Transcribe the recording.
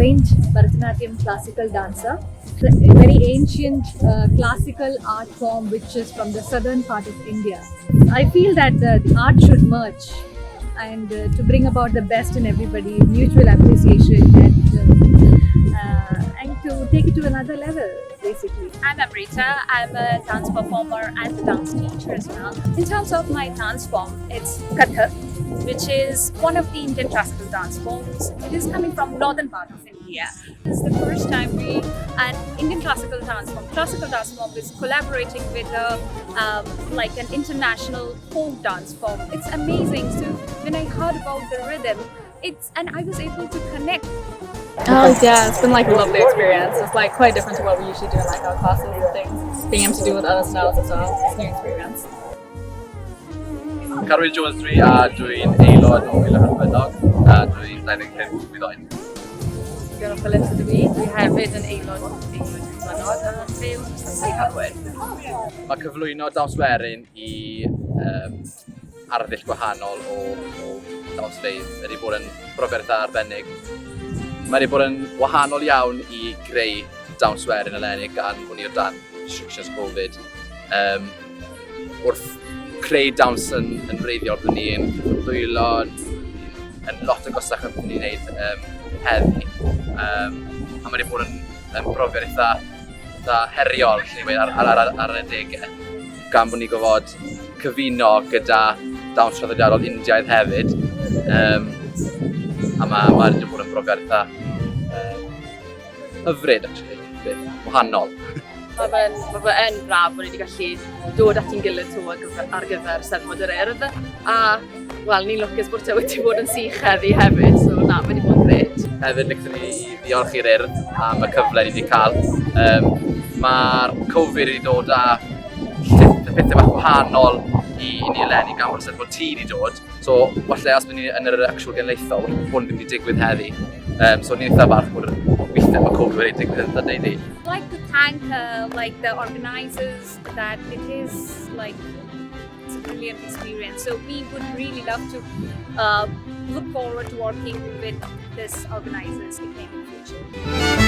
Trained Bharatanatyam classical dancer. A very ancient classical art form which is from the southern part of India. I feel that the art should merge and to bring about the best in everybody, mutual appreciation and to take it to another level, basically. I'm Amrita. I'm a dance performer and a dance teacher as well. In terms of my dance form, it's Kathak, which is one of the Indian classical dance forms. It is coming from northern part of India. This is the first time we an Indian classical dance form is collaborating with a like an international folk dance form. It's amazing. So when I heard about the rhythm, it's and I was able to connect. Oh yeah, it's been like a lovely experience. It's like quite different to what we usually do in like our classes and things. Being able to do with other styles as well, it's a new experience. Carwyn Jones dwi a dwi'n aelod o Ŵyl y Hafod a dwi'n 25 mlwydd oed. Fiona Phillips ydw i, dwi hefyd yn aelod o Aelod Hafod a byw yn Carwyn. Mae cyflwyno dawns werin i arddull gwahanol o dawnsfeydd wedi bod yn brofiad eitha arbennig. Mae wedi bod yn wahanol iawn i greu dawns werin eleni gan bod ni o dan restrictions Covid. Wrth creu dawns yn wreiddiol, byddwn ni'n dwylo yn lot yn gosach na byddwn ni'n gwneud heddi. A mae wedi bod yn brofiad eitha heriol, lle ni ar y adegau, gan bod ni gofod cyfuno gyda dawns traddodiadol Indiaidd hefyd. A mae wedi bod yn brofiad eitha hyfryd, actually, hyfryd, wahanol. Mae fe'n braf bod ni wedi gallu dod at ein gilydd 'to ar gyfer Steddfod yr Urdd. A, wel, ni'n lwcus bod tywydd wedi bod yn sych heddi hefyd, so na, mae wedi bod yn grêt. Hefyd, licen ni ddiolch i'r Urdd am y cyfle ni wedi cael. Mae'r Covid wedi dod â pethau bach wahanol i ni eleni gan bod y Steddfod Tŷ wedi dod. So, falle os byddwn ni yn yr actual genedlaethol, hwn ddim wedi digwydd heddi. So, ni'n eitha falch bod weithiau mae Covid wedi digwydd yn dda. I'd like to thank like the organizers that it is like it's a brilliant experience. So we would really love to look forward to working with this organizers again in future.